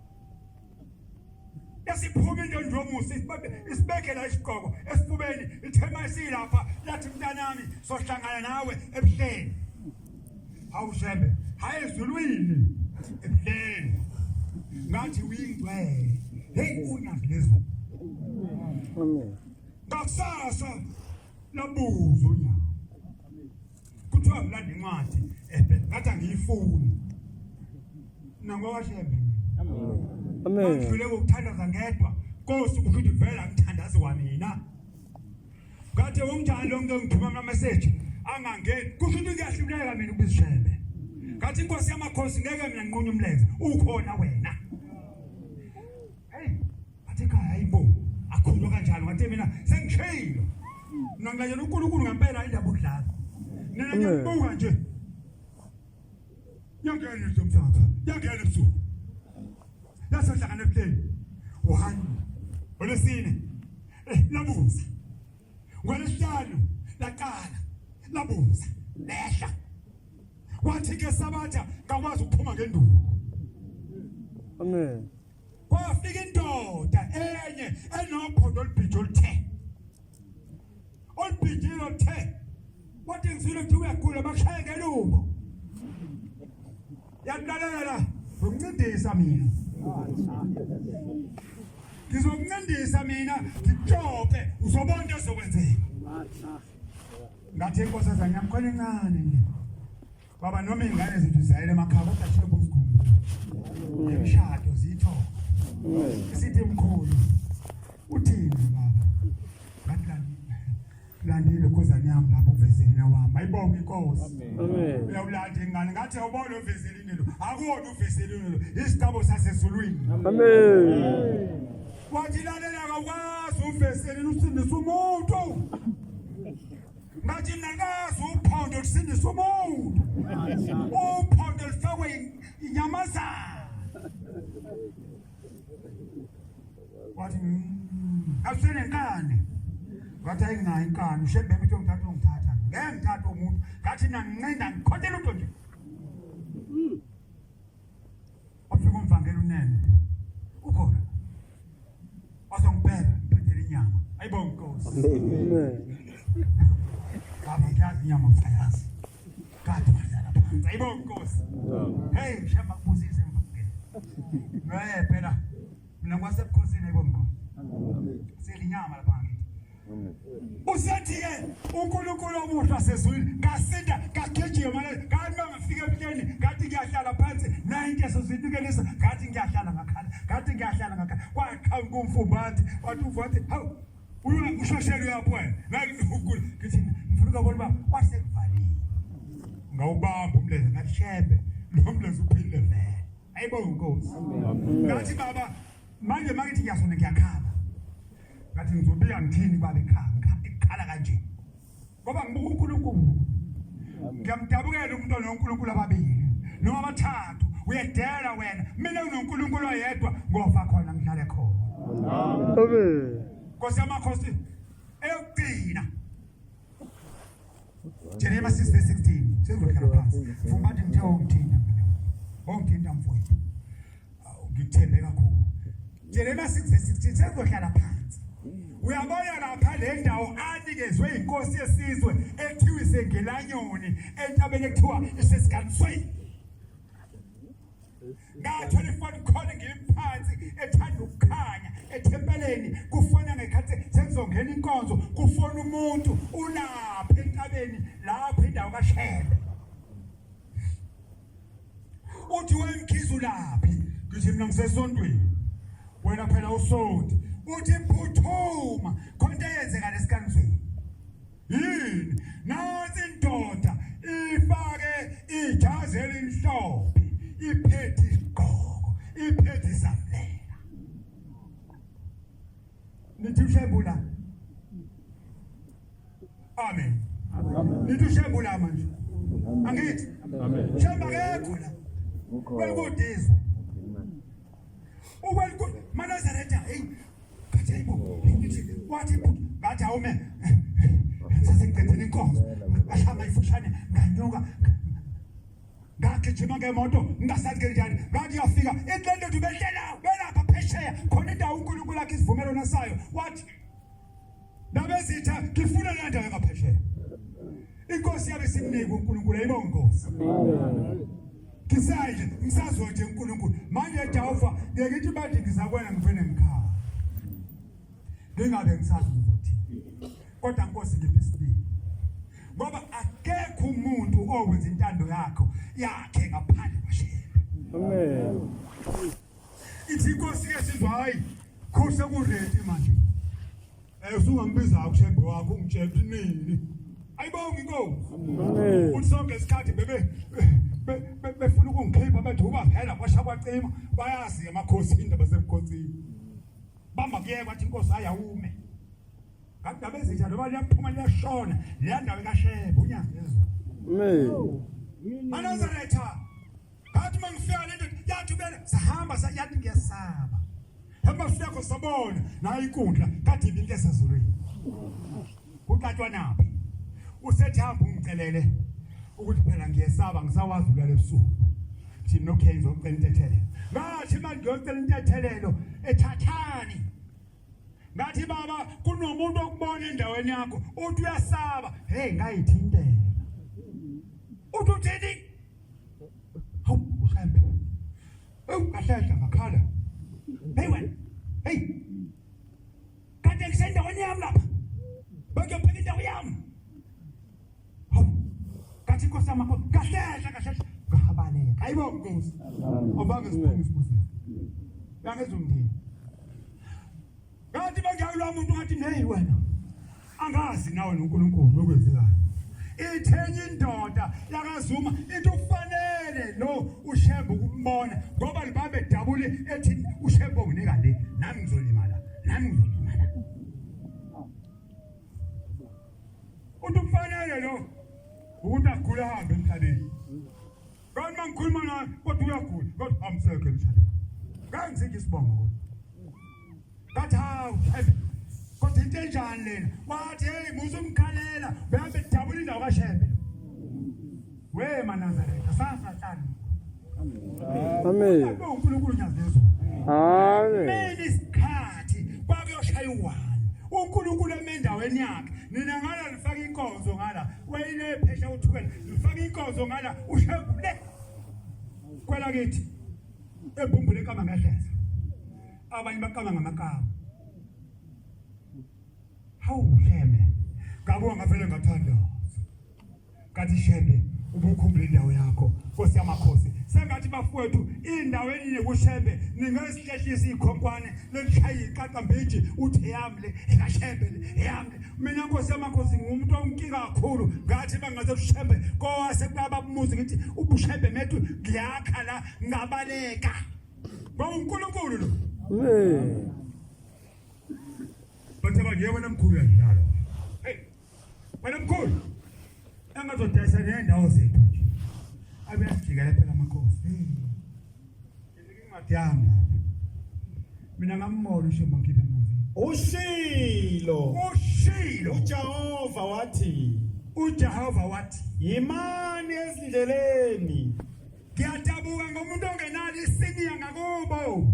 Yasiphuma into njomusa isibekela isigqoko esifubeni ithema isilapha lathi mntanami sohlangana nawe ebuhleni. Hawu Shembe, hayi ezulwini ebuhleni. Ngathi uyingcwele. Hey unyazi lezulu. Amen. Ngakusasa labuza unyawo. Kuthiwa ngilanda incwadi ebhe ngathi angiyifuni. Nangowashembe. Amen. Ngidlule ngokuthandaza ngedwa. Nkosi kusho ukuthi vele angithandazi kwamina. Ngathi unjani lo muntu ongithuma ama message angangeni. Kusho ukuthi ngiyahluleka mina ukuzishembe. Ngathi inkosi yamakhosi ngeke mina nginqunywe umlenze. Ukhona wena. Hey, Ngathi ekhaya hayibo akhuluma kanjalo ngathi mina sengishilo. Mina ngilayela uNkulunkulu ngempela indaba ukudlala. Mina ngiyabuka nje. Yangena nje umthatha. Yangena ebusuku. Lasohlangana ebuhleni. One. Olesine. Eh labuza. Ngolesihlanu laqala labuza. Lehla. Wathi ke sabatha ngakwazi ukuphuma ngenduku. Amen. Kwafika indoda enye enophondo olubhije oluthe. Olubhijile oluthe. Wathi ngizwile ukuthi uyagula bakushaye ngelumbo. Yakulalela ngokuncindisa mina. Ngizokuncindisa mina ngikutshope uzobona into ezokwenzeka. Ngathi inkosazana yami khona encane nje. Baba noma ingane zethu zayele emakhaya kodwa shembe usigumbu. Nemishado zitho. Sithi mkhulu. Uthini baba? Ngathi landile khuzane yami lapho uvezelina wami. Ayibonge inkosi. Amen. Uyawulanda ingane ngathi awubona uvezelini lo. Akuwona uvezelini lo. Isiqabo sasezulwini. Amen. Wathi lalela akakwazi uvezelini usindisa umuntu. Ngathi mina ngazi uphondo lusindisa umuntu. Uphondo lufakwe inyamazana. Wathi mm, awusenenkani. Ngathi ayinginayo inkani, ushembe ukuthi ungithatha ungithatha. Ngeke ngithathe umuntu. Ngathi mina ngincinda ngikhonte lutho nje. Wafika umvangeli unene. Ukhona. Wazongibheka ngiphathele inyama. Ayibonge inkosi. Amen. Baba ngiyazi inyama usayazi. Kade wadlala phansi. Ayibonge inkosi. Hey mshamba kubusise mvangeli. Ngeke phela mina ngwasebukhosini ayibonge inkosi. Selinyama lapha ngithi. Usethi-ke uNkulunkulu omuhle wasezulwini ngasinda ngagijima ngathi uma ngifika ebuhleni ngathi ngiyahlala phansi nayo into esezinikelisa ngathi ngiyahlala ngakhala ngathi ngiyahlala ngakhala kwaqhamuka umfumbathi wathi umfumbathi hawu ushoshela uyaphi wena ngithi ngifuna ukubona uba wasekuvalile ngawubamba umlenze ngathi shembe lo mlenze uphilile vele ayibonge inkosi ngathi baba manje makithi ngiyasona ngiyakhala ngathi ngizobika ngithini baba ekhaya ngikhala kanje ngoba ngibuka uNkulunkulu ngiyamdabukela umuntu onoNkulunkulu ababili noma abathathu uyedela wena mina unoNkulunkulu oyedwa ngofa khona ngihlale khona amen Nkosi yamakhosi eyokugcina Jeremiah 6 verse 16 sezohlala phansi mfumbathi ngithe ongithinta ongithinta mfowethu ngikuthembe kakhulu Jeremiah 6 verse 16 sezohlala phansi uyabona lapha le ndawo anikezwe inkosi yesizwe ethiwa isengelanyoni entabeni ekuthiwa isesiganisweni ngathola ifoni khona ngiphansi ethanda ukukhanya ethempeleni kufona ngekhathi sekuzongena inkonzo kufona umuntu ulapha entabeni lapho indawo kaShembe uthi wemkhize ulaphi ngithi mina ngisesontweni wena phela usonti uthi phuthuma khona into eyenzeka lesikanzweni yini nansi indoda ifake ijazi elimhlophe iphethe isigqoko iphethe isamlela nithi ushebula amen nithi ushebula manje angithi amen shemba akekho la welikudizwe ukweliku manazaretha hey ngathi hayibo ngithi wathi ngathi awume sesiqedile inkonzo ngashaya ifushane nganyuka ngagijima ngemoto ngingasazi kanjani ngathi yafika ithi le ndoda ubehlela belapha phesheya khona indawo uNkulunkulu akhe isivumelwano sayo wathi Ndabezitha ngifuna le ndawo engaphesheya. Inkosi yabe simnika uNkulunkulu ayibonge inkosi. Ngisayi nje ngisazwa nje uNkulunkulu. Manje Jehova ngeke ngithi manje ngizakwena ngivele ngikhala. Ngingabe ngisazi ukuthi. Kodwa Nkosi ngiphe isibindi. Ngoba akekho umuntu owenza intando yakho yakhe ngaphandle kwaShembe. Amen. Ithi inkosi ke sizwa hayi khuse kuredi manje. Eh usungambiza ushembe wakho ungitshela ukuthi nini. Ayibongi inkosi. Amen. Uthi sonke isikhathi bebe befuna ukungikhipha bethi uba phela kwasha kwacima bayazi amakhosi indaba zemkhosini. Bamba kuyeka wathi inkosi ayawume. Ngathi ndaba ezintsha noma liyaphuma liyashona leya ndawo kaShembe unyazi lezulu. Amen. Manazaretha Ngathi uma ngifika le ndoda yathi ubele sahamba yathi ngiyasaba. Hamba sifika khona sabona nayo inkundla kade ibinto esezulwini. Kuxatshwa naphi? Usethi hamba ungicelele ukuthi phela ngiyesaba ngisawazi ulala ebusuku. Thina okay ngizocela intethelelo. Ngathi manje ngiyocela intethelelo ethathani. Ngathi baba kunomuntu okubona endaweni yakho uthi uyasaba. Hey ngayithintela. Uthi uthini? Hawu ushembe. Ewu kahlehla ngakhala. Hey wena. Hey. Kade ngisendaweni yami lapha. Bengiyobheka indawo yami. Hawu. Kathi inkosi yami kahlehla kahlehla. Ngabaleka. Hayibo nkosi. Obange siphuma isibusiso. Yangezwa umndeni. Ngathi bengiyalwa umuntu ngathi hey wena. Angazi nawe noNkulunkulu okwenzekayo. Ithenye indoda yakaZuma into kufanele lo uShembe ukumbona ngoba libabe dabule ethi uShembe unginika le nami ngizolimala nami ngizolimala. Uthi kufanele lo ukuthi agule ahambe emhlabeni. Kanti mangikhuluma naye kodwa uyagula kodwa amsekho emhlabeni. Kanzike isibongo. Ngathi hawu Shembe kodwa into enjani lena? Wathi hey musa umkhalela behambe dabula indawo kaShembe. We maNazaretha sasahlani. Amen. uNkulunkulu nyazezwe. Amen. Mina isikhathi kwakuyoshaya uwani. uNkulunkulu emendaweni yakhe. Nina ngala nifaka inkonzo ngala. Wayile phesha uthukela. Nifaka inkonzo ngala uShembe le. Kwela kithi. Ebhumbule kama ngehleza. Abanye bakama ngamakama. Hawu Shembe, ngabuka ngavele ngathandaza. Ngathi Shembe, ubukhumbula indawo yakho, Nkosi yamakhosi. Sengathi bafowethu indawo enye kuShembe ningazihlehlisa ikhonkwane lelishaya iqaqa mbiji uthi eyami le ekaShembe le eyami le. Mina Nkosi yamakhosi ngumuntu onkinga kakhulu ngathi bangaze uShembe kowase kulaba bumuzi ngithi ubuShembe methu ngiyakha la ngabaleka. Ngoba uNkulunkulu lo. Amen. Bathe abanye wena mkhulu uyadlala. Hey. Wena mkhulu. Engazodayisa nendawo zethu nje. Abe yasijikela phela amakhosi. Hey. Incwadi yami lapha. Mina ngammola uShemba ngikhiphe emanzini. Ushilo. Ushilo. uJehova wathi, uJehova wathi, yimani ezindleleni Ngiyadabuka ngomuntu ongenalo isiniya ngakubo.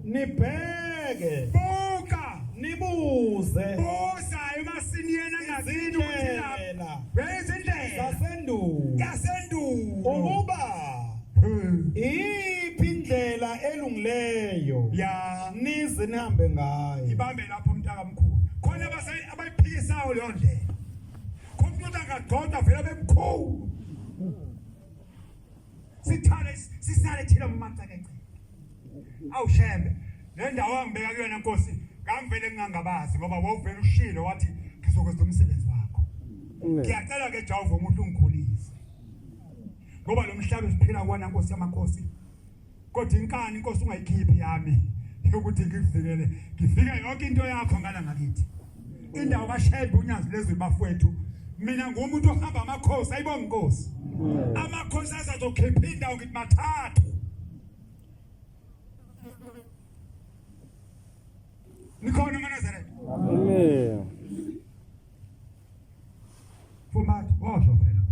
Nibheke. Buka. Nibuze. Buza emasiniyeni angakini ukuthi Izindlela izindlela zasendulo. Yasendulo. Ukuba iyiphi indlela elungileyo ya nize nihambe ngayo. Ibambe lapho mntakamkhulu. Khona abayiphikisayo leyo ndlela. Khona umuntu angagxoda vele bemkhulu. Sithale sisale thina mumacekece. Awushembe le ndawo angibeka kuyona Nkosi ngangivele ngingangabazi ngoba wawuvele ushilo wathi ngizokwenza umsebenzi wakho. Ngiyacela ke Jehova umuntu ungikhulise. Ngoba lo mhlaba esiphila kuwona Nkosi yamakhosi kodwa inkani inkosi ungayikhiphi yami yokuthi ngikuvikele ngifike yonke into yakho ngala ngakithi indawo kaShembe unyazi lezulu bafowethu mina ngumuntu ohamba amakhosi ayibonga inkosi amakhosi azazokhipha indawo ngithi mathathu nikhona maNazaretha Amen. Format washo phela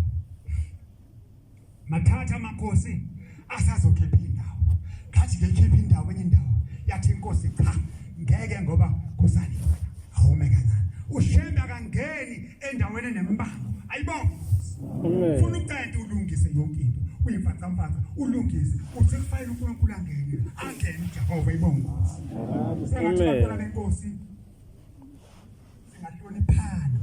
mathatha amakhosi asazokhipha indawo ngathi ngekhipha indawo enye indawo yathi inkosi cha ngeke ngoba kusaliwa awume kancane ushembe akangeni endaweni enembango ayibonga funa uqede ulungise yonke into uyimfacamfaca ulungise uthi kufanele uNkulunkulu angene angene uJehova ibonga sengathi bantwana benkosi singahloniphana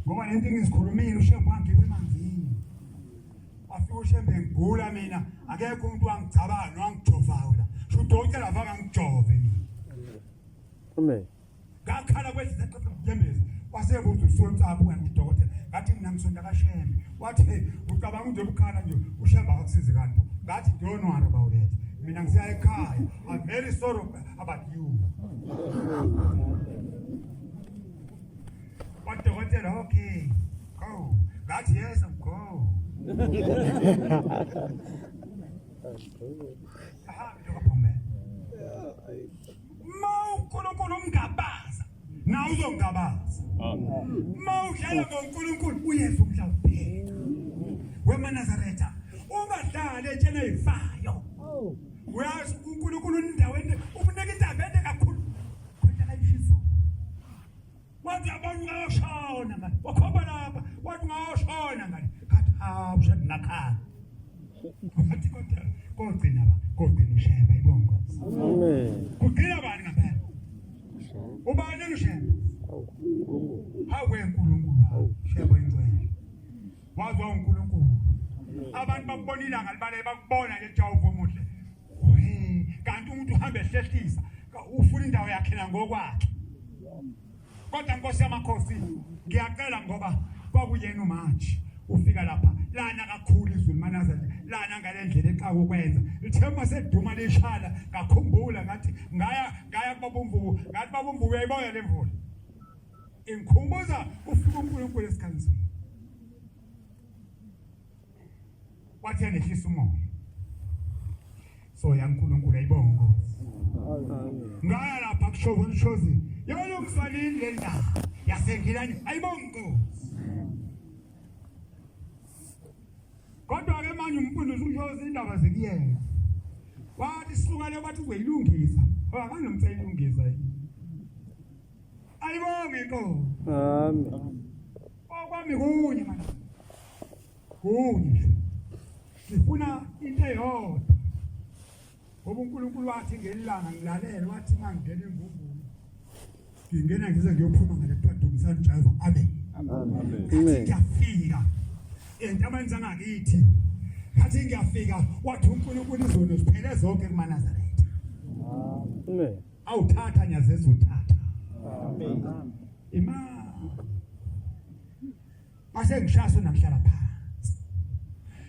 ngoba lento engizikhulumile ushembe wangipha emanzini wafika ushembe ngigula mina akekho umuntu wangigcabana wangijovayo la sho udokotela avaka ngijove mina Amen. Ngakhala kwehlisa inyembezi wasebuza usontsapho wena udokotela ngathi mina ngisonta kashembe wathi hey ucabanga nje ukukhala nje ushembe akakusizi kanti ngathi don't worry about it mina ngisiya ekhaya i'm very sorry about you wadokotela okay go ngathi yes i'm go ahambe ntokaphombe ma uNkulunkulu umngabaza nawe uzongabaza ma udlala ngoNkulunkulu uyeza umhla uphela wemaNazaretha ungadlali etsheni eyifayo uyazi uNkulunkulu endaweni ukuneka indaba ende kakhulu khona kayishiso wathi abantu ngayoshona ngale wakhomba lapha wathi ngayoshona ngale ngathi hawu sengingakhala wathi kodwa kogcina ba kogcina usheba ibongo amen kugcina bani ngempela ubani usheba hawu wenkulunkulu sheba ingcwele wazwa uNkulunkulu abantu bakubona ilanga libale bakubona nje Jehova omuhle kanti umuntu uhamba ehlehlisa ufuna indawo yakhe nangokwakhe kodwa nkosi yamakhosi ngiyacela ngoba kwakuyena uMarch ufika lapha lana kakhulu izulu manaza nje lana ngalendlela exaka ukwenza lithe uma seduma lishala ngakhumbula ngathi ngaya ngaya kubaba umvubu ngathi baba umvubu uyayibona le mvula ingikhumbuza ufika uNkulunkulu esikhangisweni wathi anehlisa umoya so yaNkulunkulu ayibonga inkosi ngaya lapha kusho ushozi yalungiswa nini le ndaba yasengilani ayibonga inkosi kodwa ke manje umfundisi ushozi indaba zikuyena wathi suka le wathi uzoyilungisa akanomcela ilungisa yini ayibonge inkosi amen okwami kunye manje kunye ngifuna into eyodwa ngoba uNkulunkulu wathi ngelanga ngilalele wathi mangingena emvuvulu Ngingena ngize ngiyophuma ngale kuthiwa dumisani Jehova. Amen. Amen. Ngiyafika entabeni zangakithi. Ngathi ngiyafika wathi uNkulunkulu izono ziphele zonke kumaNazaretha. Amen. Awuthatha nyazeza uthatha. Amen. Ima. Mase ngishaya sona ngihlala phansi.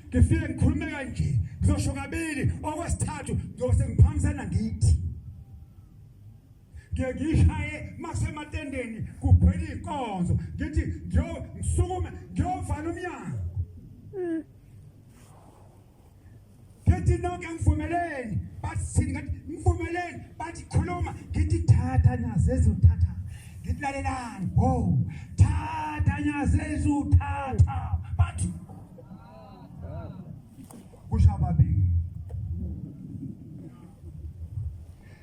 Ngifike ngikhulume kanje, ngizosho kabili, okwesithathu ngiyobe sengiphamisana ngithi. Ngiye ngishaye masematendeni kugcwele inkonzo, ngithi ngiyo ngisukume ngiyovala umnyango. Ngithi nonke ngivumeleni, bathi thini ngathi ngivumeleni, bathi khuluma, ngithi thatha nyazezu thatha. Ngithi lalelani, wo, thatha nyazezu thatha. Bathi kusho ababili.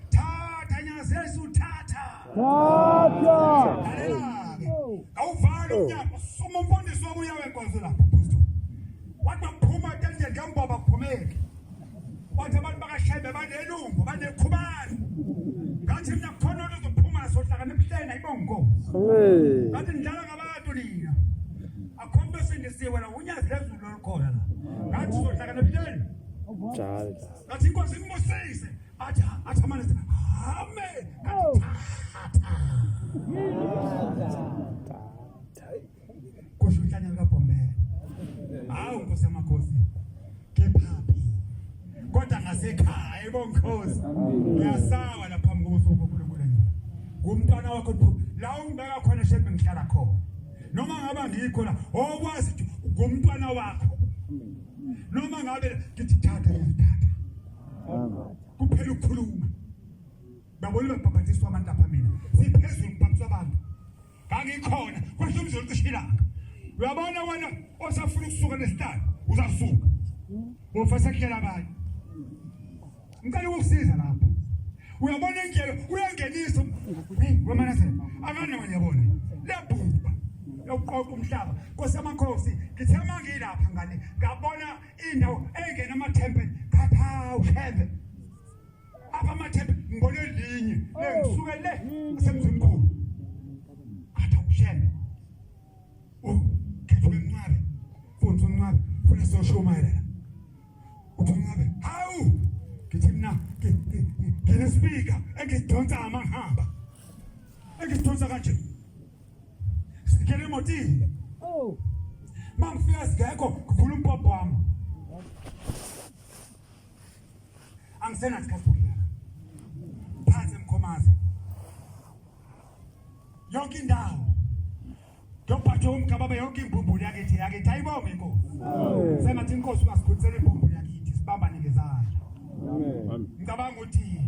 Thatha nyazezu thatha. Thatha. Lalela-ke. Awuvali umnyango, suma umfundisi wabuya wenkonzo lapho pastor. Wathi baphuma etendeni ngemboba kuphumeki. Wathi abantu bakaShembe banelumbo, banekhubalo. Ngathi mina kukhona oluzophuma sohlakana ebuhleni ayibonga inkosi. Amen. Ngathi nidlala ngabantu nina. Akho umuntu osindisiwe la, unyazi lezulu olukhona la. Ngathi sohlakana ebuhleni. Njalo. Ngathi inkosi imbusise. Athi athi amane amen. Ngathi thatha. Kusho uhlanya likaBhombela. Hawu Nkosi yamakhosi. Kephaphi. Kodwa ngasekhaya ibonkosi. Ngiyasaba lapha phambi kobuso bukaNkulunkulu engcwele. Ngumntwana wakho phu. La ungibeka khona shembe ngihlala khona. Noma ngaba ngikho la okwazi ukuthi ngumntwana wakho. Noma ngabe ngithi thatha ngithatha. Kuphela ukukhuluma. Babona babhabhathiswa abantu lapha mina. Siphezulu kubhabhatiswa abantu. Ngangikhona kwasho umzulu cishe ilanga. Uyabona wena osafuna ukusuka nesihlalo uzasuka. Wofasa kuhlela abanye. Ngicela ukukusiza lapho. Uyabona indlela uyangenisa hey wemanase akana wena yabona. Liyabhubha. Yokuqoqa umhlaba. Nkosi yamakhosi ngithe mangilapha ngale ngabona indawo engena amathempeli ngathi hawu shembe. Apha amathembe ngibone linye le ngisuke le semzimkhulu. Athi awushembe. Oh, khetha umncwabe. Mfundisi umncwabe, funa soshumayela la. Uthi umncwabe, hawu! Ngithi mina nginespeaker engisidonsa amahamba. Engisidonsa kanje. Singena emotini. Oh. Mangifika singekho ngivula umpompo wami. Angisenasikhathi sokudlala. Phansi emkhomazi. Yonke indawo. Ngiyophathwa umgababa yonke imbumbulu yakithi yakithi ayibonge inkosi. Sengathi inkosi ungasikhulisela imbumbulu yakithi sibambane ngezandla. Amen. Ngicabanga ukuthi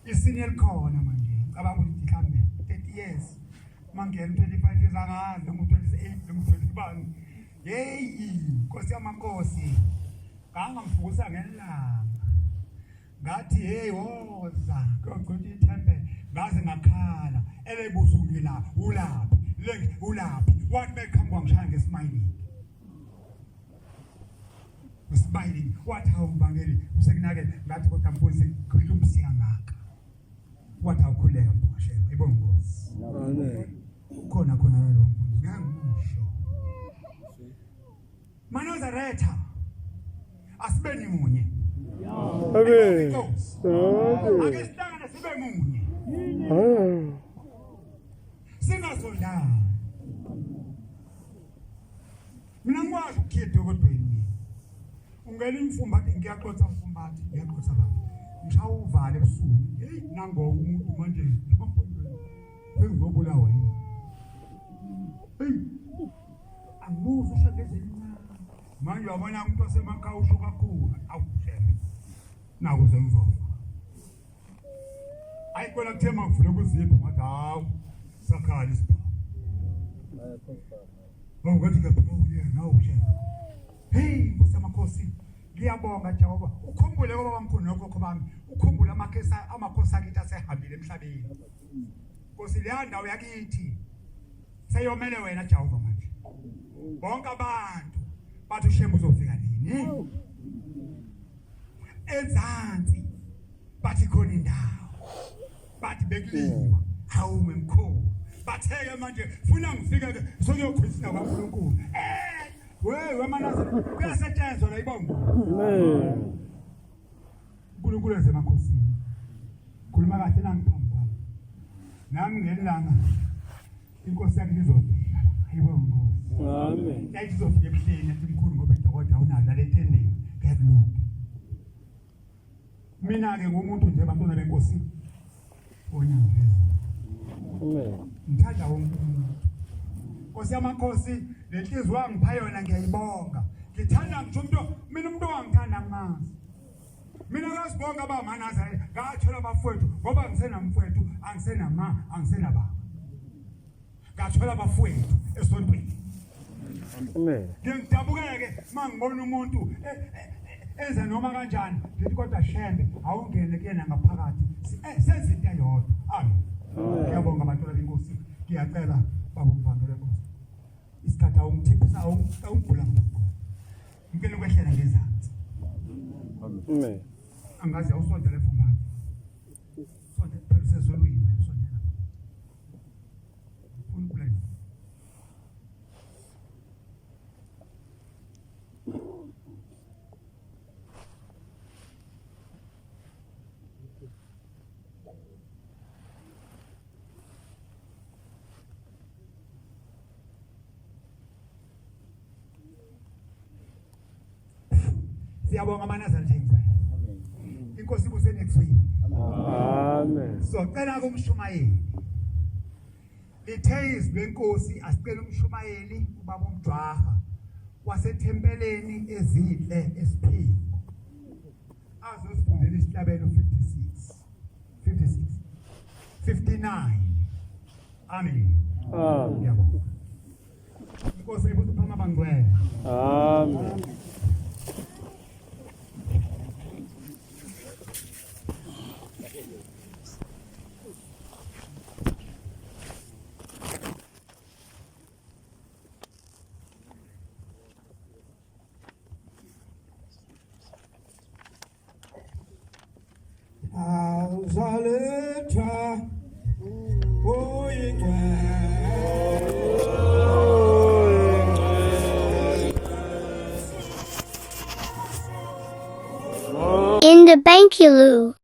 isini elikhona manje ngicabanga ukuthi mhlambe 30 years mangena 25 years angazi noma 28 noma 21 Hey, Nkosi yamakhosi. Ngangamfukusa ngelanga. Ngathi hey woza kuyogcina ithempeli. Ngaze ngakhala. Elebuza ungila ulaphi? Le ulaphi? Wathi beqhamuka ngishaya ngesmiling. Usmiling wathi hawu mbangeli usekunakele ngathi kodwa mfundisi ngihlumsi kangaka. Wathi awukhuleka mphoshe. Ayibonga Nkosi. Amen. Ukhona khona lo mfundisi ngangimusho. Manazaretha asibeni munye. Amen. Inkosi. Amen. Ake sihlangane sibe munye. Ah. Singazondani. Mina ngikwazi ukukhiya edokodweni mina. Ungena imfumbathi ngiyaqotha mfumbathi ngiyaqotha baba. Ngishaya uvale ebusuku. Hey nangoku umuntu manje sengizobulawa yini. Hey angibuzi ushadeze elincane. Manje uyabona umuntu wasemakhaya usho kakhulu awushembe. Naku sengizofa. Ayi kona kuthe makuvule kuzipho ngathi hawu sakhala isibhamu. Oh ngathi ngapha oh yeah nawu shembe. Hey Nkosi yamakhosi ngiyabonga Jehova ukhumbule baba mkhulu nokhokho bami ukhumbule amakhesi amakhosi akithi asehambile emhlabeni. Nkosi leya ndawo yakithi seyomele wena Jehova manje. Bonke abantu bathi uShembe uzofika nini? Enzansi bathi khona indawo. Bathi bekuliwa. Hawu memkhulu. Batheke manje funa ngifike ke sokuyokhulisa kwaNkulunkulu. Eh, we wemanazaretha kuyasetshenzwa la ibongo. Amen. uNkulunkulu ezemakhosini. Khuluma kahle nangiphambi kwami. Nami ngelanga inkosi yakhe izofika. Hayibo inkosi. Amen. Yayithi izofika ebuhleni yathi mkhulu ngoba idokotela unalo naletendeni ngeke kulunge. Mina-ke ngumuntu nje bantwana benkosi onyawo phezulu. Amen. Ngithanda wonke umuntu. Nkosi yamakhosi le nhliziyo wangipha yona ngiyayibonga. Ngithanda ngisho umuntu mina umuntu wangithanda ngimazi. Mina ngazibonga abamanazaretha ngathola abafowethu ngoba ngisenamfowethu angisenama angisenababa. Ngathola abafowethu esontweni. Amen. Ngiyangidabukeke uma ngibona umuntu e, e, e, enza noma kanjani ngithi kodwa shembe awungene kuyena ngaphakathi senze into eyodwa. Amen. Ngiyabonga abantwana benkosi. Ngiyacela baba umvangele nkosi. Isikhathi awungithiphisa awungigula ngokho. Ngicela ukwehlela ngezansi. Amen. Angazi awusondele mfumbathi. Sondela phela usezulwini sondela. Ufuna ukulalela. Siyabonga amanazareth ngcwele. Inkosi ibuse next week. Amen. Socela kumshumayeli. Lithe izwi lenkosi asicela umshumayeli ubaba umjwaha wasethempeleni ezinhle esiphingo. Azosifundela isihlabelo 56. 56. 59. Amen. Amen. Ngiyabonga. Inkosi ibuse phama bangcwele. Amen. Awuzaletha oyingcwele. In the Bankilu.